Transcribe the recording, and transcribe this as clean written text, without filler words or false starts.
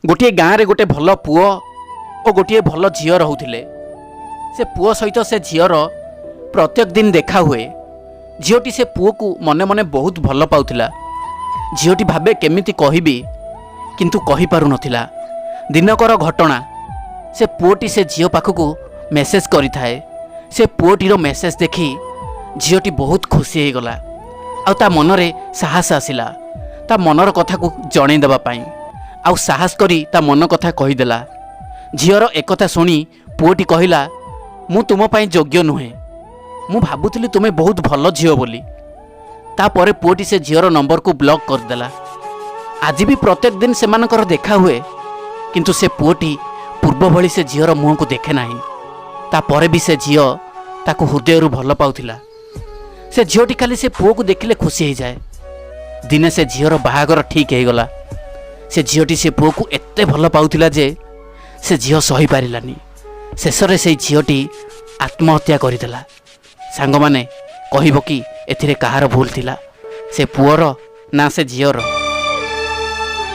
ଗୋଟିଏ ଗାଁରେ ଗୋଟେ ଭଲ ପୁଅ ଓ ଗୋଟିଏ ଭଲ ଝିଅ ରହୁଥିଲେ। ସେ ପୁଅ ସହିତ ସେ ଝିଅର ପ୍ରତ୍ୟେକ ଦିନ ଦେଖା ହୁଏ। ଝିଅଟି ସେ ପୁଅକୁ ମନେ ମନେ ବହୁତ ଭଲ ପାଉଥିଲା। ଝିଅଟି ଭାବେ କେମିତି କହିବି, କିନ୍ତୁ କହିପାରୁନଥିଲା। ଦିନକର ଘଟଣା, ସେ ପୁଅଟି ସେ ଝିଅ ପାଖକୁ ମେସେଜ କରିଥାଏ। ସେ ପୁଅଟିର ମେସେଜ ଦେଖି ଝିଅଟି ବହୁତ ଖୁସି ହେଇଗଲା ଆଉ ତା ମନରେ ସାହସ ଆସିଲା ତା ମନର କଥାକୁ ଜଣେଇ ଦେବା ପାଇଁ, ଆଉ ସାହସ କରି ତା ମନ କଥା କହିଦେଲା। ଝିଅର ଏକଥା ଶୁଣି ପୁଅଟି କହିଲା, ମୁଁ ତୁମ ପାଇଁ ଯୋଗ୍ୟ ନୁହେଁ, ମୁଁ ଭାବୁଥିଲି ତୁମେ ବହୁତ ଭଲ ଝିଅ ବୋଲି। ତାପରେ ପୁଅଟି ସେ ଝିଅର ନମ୍ବରକୁ ବ୍ଲକ୍ କରିଦେଲା। ଆଜି ବି ପ୍ରତ୍ୟେକ ଦିନ ସେମାନଙ୍କର ଦେଖା ହୁଏ, କିନ୍ତୁ ସେ ପୁଅଟି ପୂର୍ବ ଭଳି ସେ ଝିଅର ମୁହଁକୁ ଦେଖେ ନାହିଁ। ତାପରେ ବି ସେ ଝିଅ ତାକୁ ହୃଦୟରୁ ଭଲ ପାଉଥିଲା। ସେ ଝିଅଟି ଖାଲି ସେ ପୁଅକୁ ଦେଖିଲେ ଖୁସି ହେଇଯାଏ। ଦିନେ ସେ ଝିଅର ବାହାଘର ଠିକ୍ ହେଇଗଲା। ସେ ଝିଅଟି ସେ ପୁଅକୁ ଏତେ ଭଲ ପାଉଥିଲା ଯେ ସେ ଝିଅ ସହିପାରିଲାନି। ଶେଷରେ ସେଇ ଝିଅଟି ଆତ୍ମହତ୍ୟା କରିଦେଲା। ସାଙ୍ଗମାନେ, କହିବ କି ଏଥିରେ କାହାର ଭୁଲ ଥିଲା, ସେ ପୁଅର ନା ସେ ଝିଅର?